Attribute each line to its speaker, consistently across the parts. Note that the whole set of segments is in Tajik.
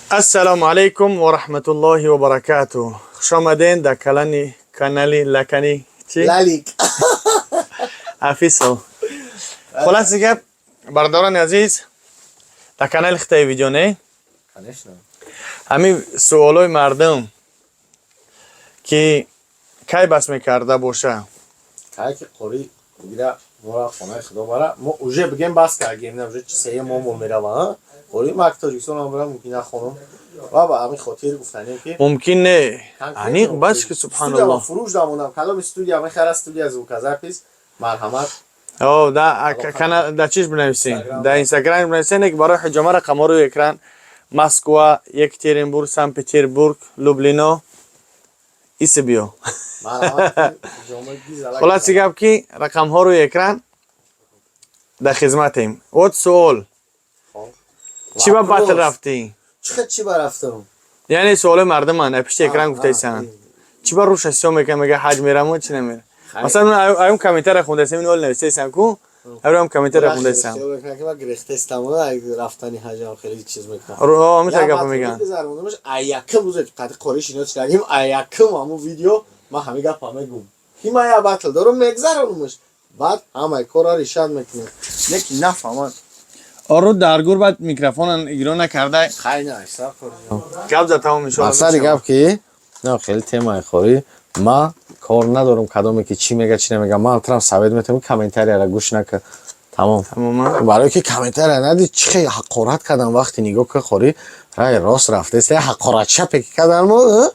Speaker 1: Ассалому алайкум ва раҳматуллоҳи ва баракату. Хуш омаден дар калани канали лакани чи?
Speaker 2: Лалик.
Speaker 1: Афисо. Хулоси гап, бародарони азиз, дар канали хитаи видео не?
Speaker 2: Конечно.
Speaker 1: Ҳамин суолои мардум, ки кай бас мекарда боша?
Speaker 2: Кай ки қори бигира, мора хонаи худо бара, мо уже бигем, бас кардем, на уже сеюм моҳ мерава. Қори мак Тоҷикистон ҳам барам, мумкин нахонам. Ва ба ҳамин хотир гуфтанем, ки
Speaker 1: Мумкин не. Аниқ бас ки, субҳаналлоҳ.
Speaker 2: Фурӯш дамонам. Кадоми студия мехара, студия звукозапись, марҳамат.
Speaker 1: О, да кана да чиш бинависен? Да Инстаграм бинависен, ки барои ҳиҷома рақамҳо рӯи экран: Москва, Екатеринбург, Санкт Петербург, Люблино, Исибиё.
Speaker 2: Марҳамат. Ҳиҷома гизала.
Speaker 1: Хулоси гап, ки рақамҳо рӯи экран, дар хизматем. Вот суол. Чӣ ба батл рафтӣ?
Speaker 2: Чӣ ба рафтам?
Speaker 1: Яъне суолои мардуман пишти экран гуфтаисанд. Чӣ ба руша сиё мекунад, мега ҳаҷ мераму чӣ намера? Масалан, аюм комментария хондаисам, ин ол нависаисам ку, аюм комментария хондаисам.
Speaker 2: Гирехтестам, рафтани ҳаҷам хеле чиз мекунам.
Speaker 1: Ҳамин гапа меган.
Speaker 2: Аяким рӯзе ки қати қори шинос шудагим, аяким ҳамун видео ман ҳамин гапа мегум, ки ман як батл дорам, мегзаронумш, баъд ҳамаи корро решать мекунем, не ки нафаҳмад.
Speaker 1: Ору дар гур баъд микрофонан игро накарда.
Speaker 2: Хай, на иса.
Speaker 1: Гап за, тамом, иншоалло.
Speaker 2: Мақсади гап, ки на хеле темаи хорӣ, ма кор надорам, кадоме ки чӣ мега, чӣ намега. Ман трам совет метавам: комментарияра гӯш нака, тамом.
Speaker 1: Тамома.
Speaker 2: Барое ки комментария нади, чӣ хел ҳақорат кардам. Вақти нигоҳ ка, хорӣ рай рост рафтест, ҳақоратчапе ки кардан, мо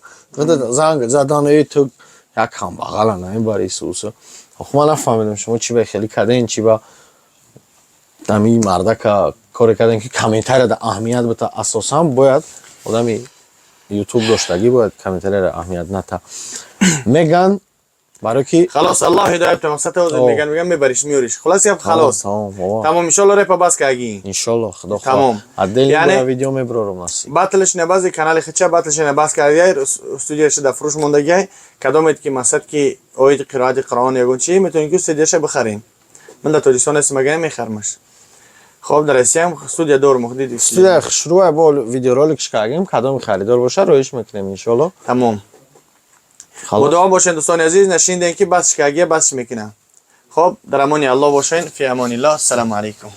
Speaker 2: занг задан: «Эй, ту як камбағала на ин бари Исуса». Охи ман нафаҳмидам, шумо чӣ ба хеле карден, чӣ ба ами мардака коре кардем, ки комментарияда аҳамият бита. Асосан бояд одами ютуб доштагӣ бояд комментарияро аҳамият ната. Меган, барое ки
Speaker 1: Халос, Аллоҳ ҳидоят та. Мақсад ҳозир меган, мебариш, меёриш. Хулос гап, халос.
Speaker 2: Тамом, бобо.
Speaker 1: Тамом, иншоалло, репа бас кагӣ.
Speaker 2: Иншолло, худо.
Speaker 1: Тамом.
Speaker 2: Отдельно
Speaker 1: Яъне-
Speaker 2: видео меброрум, насиб.
Speaker 1: Батлш набази канали хича, батлш набас кардиай, студияша дар фурӯш мондагиай. Кадомед ки мақсад, ки оиди қироати Қуръон ягон чи, метавонед, ки студияша бихарем. Ман дар Тоҷикистон ҳастем, агар мехармаш. Хоб, дар Россиям студия дорум, диди.
Speaker 2: Студия хушрӯя, бо видеороликш кардем, кадоми харидор боша, роиш мекунем, иншолло.
Speaker 1: Тамом.
Speaker 2: Халос.
Speaker 1: Мудоам бошед, дӯстони азиз, нашиндем, ки басш кагия, басш мекунам. Хоб, дар амони Аллоҳ бошен. Фи амониллоҳ. Ассалому алайкум.